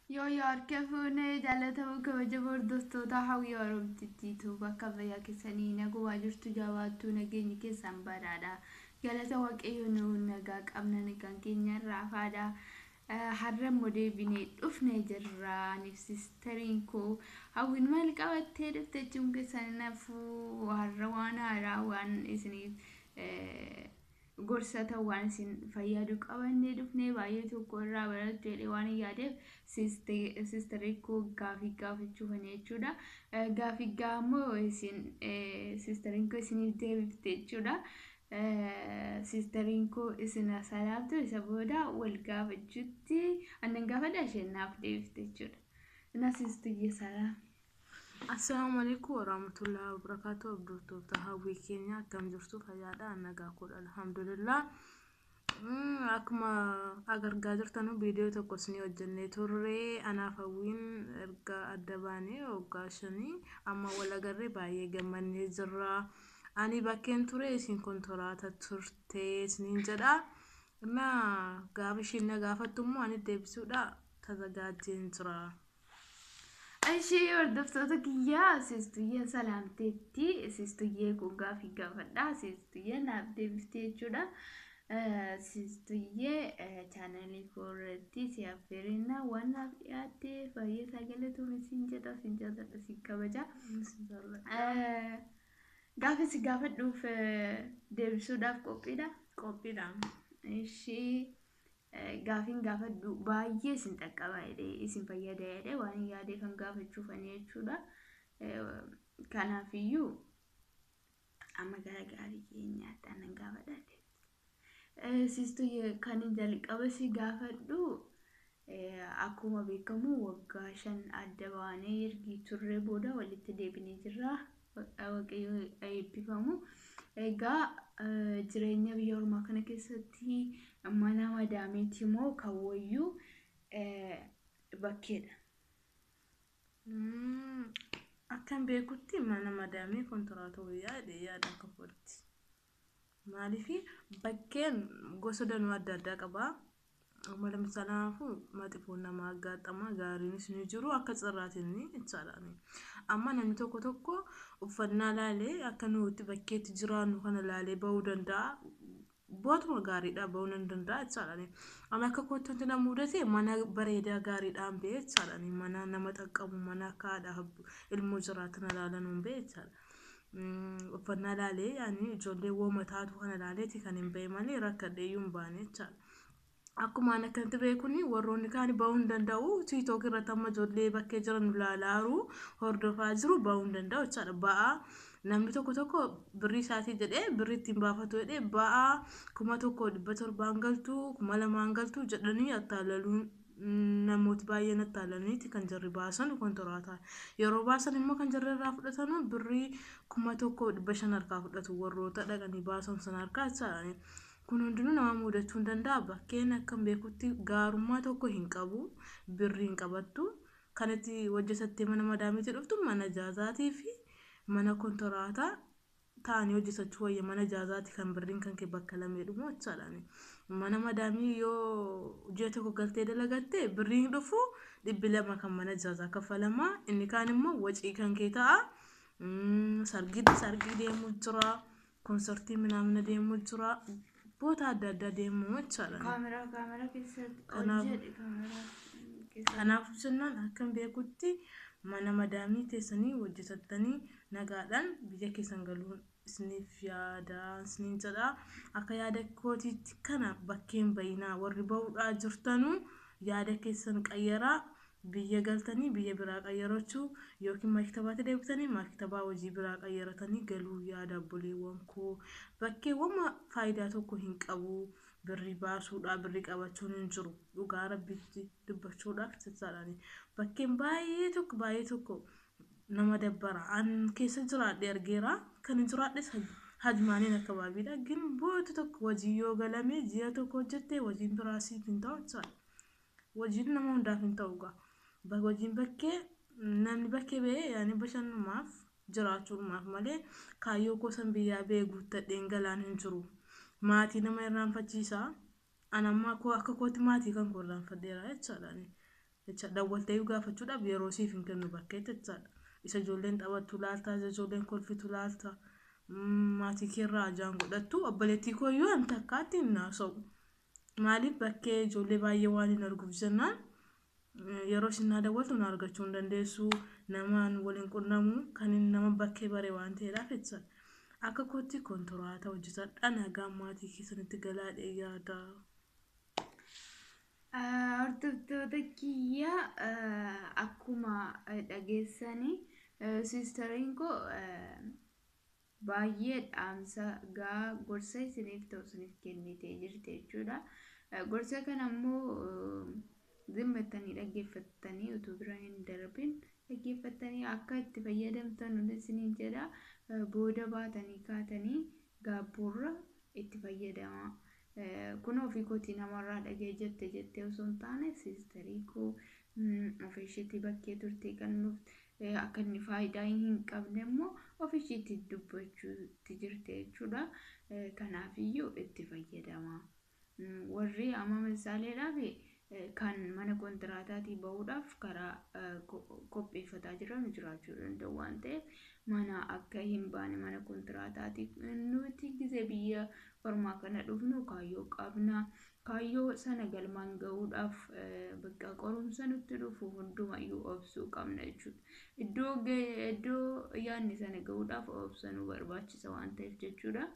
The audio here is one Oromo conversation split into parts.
Yoo harka fuunee jaalatamuu kabajamoo hordoftoota Hawwii Oromtittiitu bakka fayyaa keessanii nagumaa jirtu jabaattuu nageenyi keessan badhaadha. Galata Waaqayyo nu nagaa qabna, nagaan keenya irraa hafaadha. Har'a immoo deebinee dhufnee jirra. Aniif sisteriin koo Hawwiin maal qabattee dhufte jechuun keessan nafuu har'a waan haaraa, waan isiniif gorsa ta'u, waan isin fayyadu qabannee dhufnee baay'ee tokko irraa barattu jedhee waan hin yaadeef sisterii koo gaafii gaafachuufani jechuudha. Gaafii immoo isin sisteriin koo isiniif deebifte jechuudha. Sisteriin koo isin salaamtu, isa booda wal gaafachuutti annan gaafadha, isheen naaf deebifte jechuudha. Na sistuyyee salaam. Assalaamu alaikum warahmatullahi wabarakatuh. Hordoftoota Hawwii keenya, akkam jirtu? Fayyaadha? Nagaa koodha, alhamdulillah. Akkuma agargaa jirtan viidiyoo tokko isinii hojjennee turre. Anaaf Hawwiin erga adda baanee waggaa 5 amma wal agarree baay'ee gammannee jirra. Ani bakkeen ture, isin kontoraata turte isiniin jedha. Na gaafa ishiin na gaafattu immoo ani deebisuudha tazagaajjeen jira. Ishee hordoftoota kiyyaa, sistuyyee salaamteetti. Sistuyyee kun gaafii gaafadha. Sistuyyee naaf deebiftee jechuudha. Sistuyyee, chaanalii koo irratti si affeerina waan naaf dhiyaatte baay'ee sagalee siin jedha, siin jaalladha, siin kabaja. Gaafa si gaafadhuuf deebisuudhaaf qophiidha? Qophiidha. Ishee gaafiin gaafadhu baay'ee isin dhaqqaba jedhee, isin fayyada jedhee waan hin yaadeefan gaafachuufani jechuudha. Kanaafiyyuu amma gara gaafii keenyaatti annan gaafadha. Sistuyyee, kan jalqaba si gaafadhu, akkuma beekamu waggaa 5 adda baanee ergi turree booda walitti deebinee jirra. Waaqayyo eebbifamu. Egaa jireenya biyya ormaa kana keessatti mana madaamiiti moo kan wayyuu bakkeedha? Akkan beekutti mana madaamii kontiraata wayyaa jedhee yaada akka kootti. Maaliif, bakkeen gosa danuu adda addaa qaba. Amma lamisalaafu maxifoon nama aggaxama, gaariinis ni jiru, akka carraatiin jechaadha. Amma namni tokko tokko uffannaa laalee, akka nuti bakkeetti jiraannu kana laalee bahuu danda'a. Bootuma gaariidha bahuu nan danda'a jechaadha. Amma akka kootti wanti na mudate mana bareedaa gaariidhaan bahee jechaadha. Mana nama xaqqabu, mana akka haadhaaf ilmoo jiraatan ilaalan bahee jechaadha. Uffannaa laalee, yaani ijoollee wooma taatu kana laaleeti kan hin bahe malee rakkadhee iyyuu hin baane jechaadha. Akkuma ani akkanatti beekuni, warroonni kaan bahuu hin danda'u. TikTok irratti amma ijoollee bakkee jiran ilaalaa hordofaa jiru, bahuu hin danda'u jechaadha. Ba'aa namni tokko tokko birrii isaatii jedhee, birrii ittiin baafatu jedhee, ba'aa 1700n galtu, 2000n galtu jedhanii attaallaluun, namooti baay'een attaalaniiti kan jarri baasan kontoraataa. Yeroo baasan immoo kan jarri irraa fudhatanu birrii 1500 harkaa fudhatu, warroota dhaqanii baasan sana harkaa jechaadha. Kun hundinuu nama mudachuu hin danda'a. Bakkeen akkam beekutti gaarummaa tokko hin qabu, birrii hin qabattu. Kan itti hojjetattee mana madaamiitti dhuftu mana jaazaatii fi mana kontoraataa ta'anii hojjetachuu wayya. Mana jaazaati kan birriin kan kee bakka lamee dhumu jechaadha. Mana madaamii yoo ji'a tokko galtee dalagatte birriin dhufu 200 kan mana jaazaa kaffalamaa, inni kaan immoo wacii kan kee ta'a. Sargii sargii deemuu jira, konsartii minaamina deemuu jira, boota adda addaa deemuu jechaadha. Kaameraa keessatti hojjedhe, kaameraa keessatti. Kanaaf jennaan akkan beekutti mana madaamii teessanii hojjetattanii nagaadhaan biyya keessan galuun isiniif yaada isiniin jedha. Akka yaada kootiitti kana bakkeen bayinaa, warri bahuudhaa jirtanuu yaada keessan qayyaraa, biyya galtanii biyya biraa qayyarachuu yookiin maktabaatti deebitanii maktabaa hojii biraa qayyaratanii galuu yaada. Obboleewwan koo, bakkeewwan faayidaa tokko hin qabu. Birrii baasuudhaa birrii qabachuun hin jiru, dhugaa Rabbitti dubbachuudhaaf jechaadhaan. Bakkeen baay'ee tokko baay'ee tokko nama dabbara. An keessa jiraadhe argeera, kan hin jiraadhes hajmaaniin akkabaabiidha. Gin booti tokko hojii yoo galame ji'a tokko hojjette hojiin biraa siif hin ta'u jechaadha. Hojiin nama hundaaf hin ta'u gaa. Hojiin bakkee namni bakkee ba'ee yaani bashannumaaf jiraachuudhumaaf malee kaayyoo gosan biyyaa ba'ee guuttadheen galaan hin jiru. Maatii nama irraanfachiisa. An amma akka kootti maatii kan koo irraanfadheera jechaadha. Jecha dawwaltee gaafachuudhaaf yeroo siif hin kennu bakkeetti jechaadha. Isa ijoolleen taphattu laalta, isa ijoolleen kolfitu laalta, maatii keerraa ajaan godhattu. Obboleettii kooyyuu an takkaatti hin haasa'u. Maaliif bakkee ijoollee baay'ee waan hin arguuf jennaan yeroo isin naa dawwaltu na argachuu hin dandeessu. Namaan waliin qunnamu kan nama bakkee bare waan ta'eedhaaf jechaadha. Akka kootti kontiraata hojjetadha, nagaan maatii keessanitti galaadhee yaada. Hordoftoota kiyya, akkuma dhageessanii siistariin koo baay'ee dhaamsa gaa gorsa isiniif ta'u isiniif kennitee jirti jechuudha. Gorsa kana immoo zimmattanii dhaggeeffattanii utuu bira hin darbin dhaggeeffattanii akka itti fayyadamtan isiniin jedha. Booda baatanii kaatanii gaabbuurra itti fayyadama. Kun ofii kootii namarraa dhagee jette jettee osoo hin taane, siistarii koo ofii isheetii bakkee turte kan nuuf akka inni faayidaa hin qabne immoo ofii isheetii dubbachuutti jirti jechuudha. Kanaafiyyuu itti fayyadama. Warri amma misaaleedhaaf kan mana kontiraataatii bahuudhaaf karaa qopheeffataa jiran jiraachuu danda'u waan ta'eef, mana akka hin baane mana kontiraataatii. Nuti gizee biyya ormaa kana dhufnu kaayyoo qabna. Kaayyoo sana galmaan gahuudhaaf bakka qorumsa nutti dhufu hundumayyuu obsuu qabna jechuudha. Iddoo yaadni sana gahuudhaaf obsa nu barbaachisa waan ta'eef jechuudha.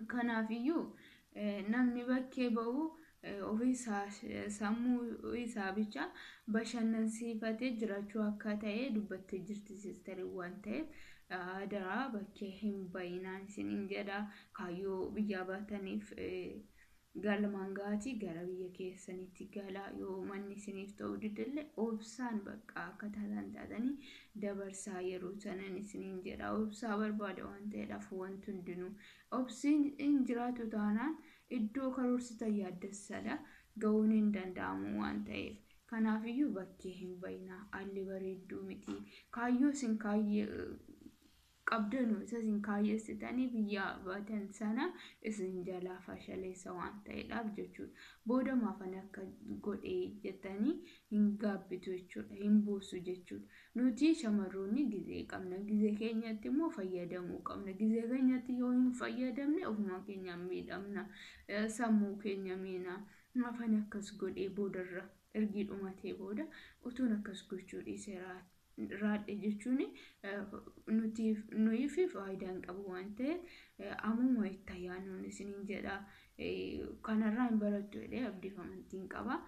Kanaafiyyuu namni bakkee bahu ofii sammuu isaa bicha bashannansiifatee jiraachuu akka ta'e dubbattee jirti siistarii waan ta'eef, adaraa bakkee hin bayinaan isiniin jedha. Kaayyoo biyyaa baataniif galmaan gaatii gara biyya keessanitti galaa. Yoo manni isiniif ta'uu didallee obsaan bakka akka taatan taatanii dabarsaa yeroo sanan isiniin jedha. Obsaa barbaada waan ta'eedhaaf wanti hundinuu obsiin hin jiraatu taanaan iddoo karoorsitan yaaddessadha ga'uun hin danda'amu waan ta'eef. Kanaafiyyuu bakkee hin bayinaa, haalli bareedduu miti. Kaayyoo isin qabdanu isa isin kaayyessitanii biyya baatan sana isin jalaa fashaleessa waan ta'eedhaaf jechuudha. Booda maafan akka godhee jettanii hin gaabbitu jechuudha, hin buusu jechuudha. Nuti shamarroonni gizee qabna, gizee keenyatti immoo fayyadamuu qabna. Gizee keenyatti yoo hin fayyadamne ofuma keenyaan miidhamna, sammuu keenya miina. Maafan akkas godhee boodarra ergii dhumatee booda utuun akkas gochuu dhiisee raadhe jechuun nuti nuyiif faayidaa hin qabu waan ta'eef, ammuma itti ayyaanuun isiniin jedha. Kanarraa hin barattu jedhee abdiif amantiin qaba.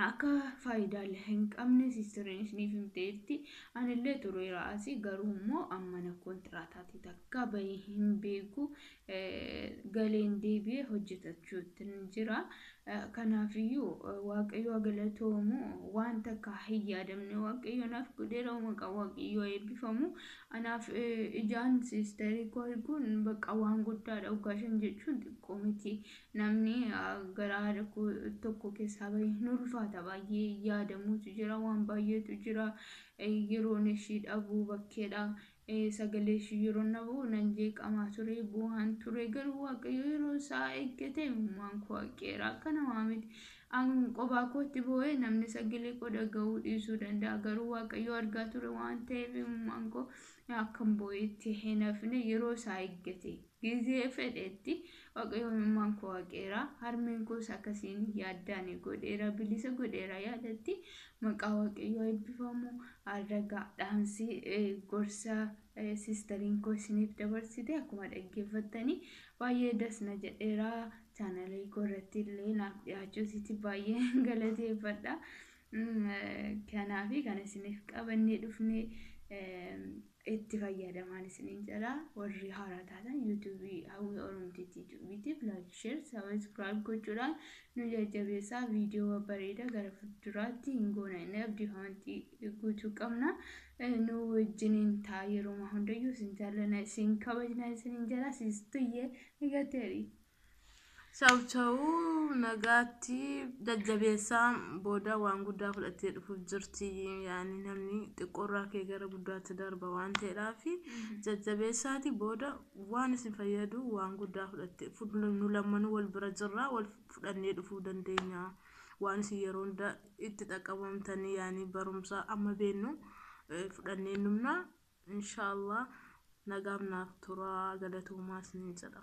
Akka faayidaalee hin qabne siistariin isiniif himteerti. Anillee tureera asii, garuu immoo mana kontiraataatii takka bahee hin beeku, galeen deebi'ee hojjetachuutti jira. Kanaafiyyuu Waaqayyo galatoomu, waan takka hin yaadamne Waaqayyo naaf godheera, maqaa Waaqayyoo eebbifamu. Anaaf ijaan siistarii koo arguun bakka waan guddaadha. Waggaa 5 jechuun xiqqoo miti. Namni gara haadha tokko keessaa bahee hin ulfaata, baay'ee yaadamuutu jira, waan baay'eetu jira. Yeroon ishii dhabuu bakkeedha. Sagalee ishii yeroo dhabu nan jeeqamaa ture, bu'aan ture, garuu Waaqayyo yeroo isaa eeggate imimmaan koo haqeera. Akka namaa miti. Qophaa kootti boo'ee namni sagalee koo dhaga'uu dhiisuu danda'a, garuu Waaqayyo argaa ture waan ta'eef imimmaan koo akkan boo'etti hin hafne. Yeroo isaa eeggate gizee fedhetti Waaqayyo imimmaan koo haqeera. Harmeen koos akkasiin yaaddaan godheera, bilisa godheera yaadatti. Maqaa Waaqayyoo eebbifamu. Har'a dhaamsi gorsa siistariin koo isiniif dabarsite akkuma dhaggeeffattanii baay'ee dasna jedheera. Chaanalee koo irratti illee naaf dhiyaachuu isitti baay'ee galateeffadha. Kanaaf kan isiniif qabannee dhufne itti fayyadamaan isiniin jedha. Warri haaraa taatan yuutuubii Hawwii Oromtiitti yuutuubiitiif like, share, subscribe gochuudhaan nu jajjabeessaa. Viidiyoo babbareedaa gara fuulduraatti hin goona inni abdii amantii guutuu qabna. Nu wajjiniin ta'a yeroo hundayyuu, isin jaallanna, isin kabajna isiniin jedha. Siistuyyee egateeri. Chawu chawu, nagaatti, jajjabeessaa. Booda waan guddaa fudhattee dhufuuf jirti. Yaani namni xiqqoorraa kee gara guddaatti darba waan ta'eedhaaf jajjabeessaati, booda waan isin fayyadu waan guddaa fudhattee nu lammanuu wal bira jirra, wal fudhannee dhufuu dandeenya. Waan isin yeroo hunda itti xaqqabamtanii yaani barumsa amma beennu fudhannee numna. Inshaallah nagaaf naaf turaa, galatoomaa isiniin jedha.